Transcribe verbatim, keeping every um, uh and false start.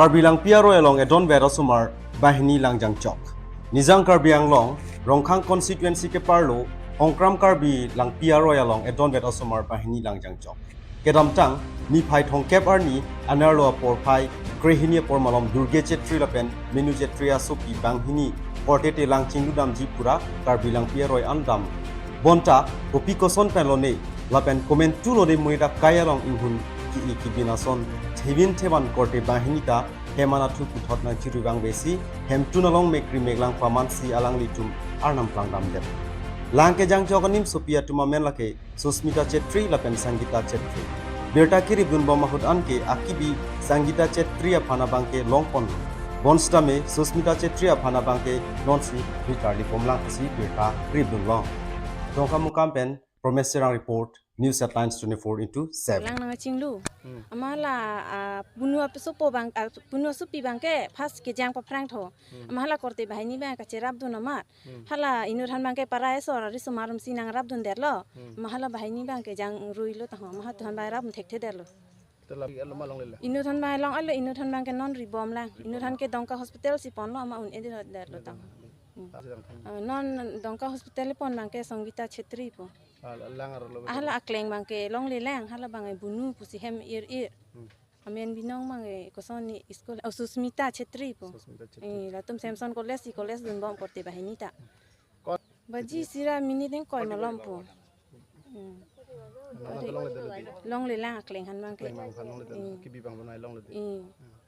Karbi Langpi aroi along edon vet asomar banghini langjang chok. Nijang Karbi Anglong, Rongkhang constituency keparlo, Hongkram Karbi Langpi aroi along edon vet asomar banghini langjang chok. Kedamtang, niphai thomkep arni, anerlo apor phai, krehini apor malom Durge Chetri lapen Menu Chetri asopi banghini, korte te lang chinglu damji pura, Karbi Langpi aroi an dam. Bonta, kopi koson pen lone, lapen komantu lone monit akai along inghun ki-i kibin ason, thevin thevan korte banghini ta, hem an athu puthot nangchirui vangvesi, hemtun along mekri meklang pamansi alanglitum arnam plangdamdet. Lang kejang chok animsopi atum amen lake, Susmita Chetri lapen Sangeeta Chetri. Birta keripdun bom ahut anke akibi Sangeeta Chetri aphan abangke longpon. Bonsitame Susmita Chetri aphan abangke nonsi ritarli bomlang pusi birta keripdun long. Dongkamukam pen Promes Terang report, News Headlines twenty-four into seven. Lang nangchinglu. Hmm. Amat hala, ah, punu apisopo bang, ah, punu asopi abangke first kejang paphrang tho. Hmm. Amat hala korte banghini abang kacherapdun amat. Hmm. Hala inuthan abangke parai asor ari somarum si nangrapdundetlo. Hmm. Amat hala banghini abangke jangruilo tangho. Amat hathan abang rapdun thekthedetlo. Telah alo ma longlelo. Inuthan abang long alo, inuthan abangke non ribomlang. Ribom. Inuthan ke Dongka hospital si ponlo amat un-edetlo tangho. Hmm. Ah, sedang than. Ah, non Dongka hospital pon abangke Sangeeta Chetri pu. Ah, lang arlo. Ah, hala akleng abangke longlelang, hala abangke bunu pusi hem ir ir. Hmm. Amen binong abangke kosonsi school, oh, Susmita Chetri pu. Susmita Chetri. Eh, latum Samson College si college dunbom korte banghini ta. Kon- Baji sira minit ingkoi malom pu. Hmm. Mana ta longledetlo di? Longlelang akleng aphan abangke. Akleng aphan longledetlo. Hmm. Kibi abang abang longledetlo. Hmm. Hmm.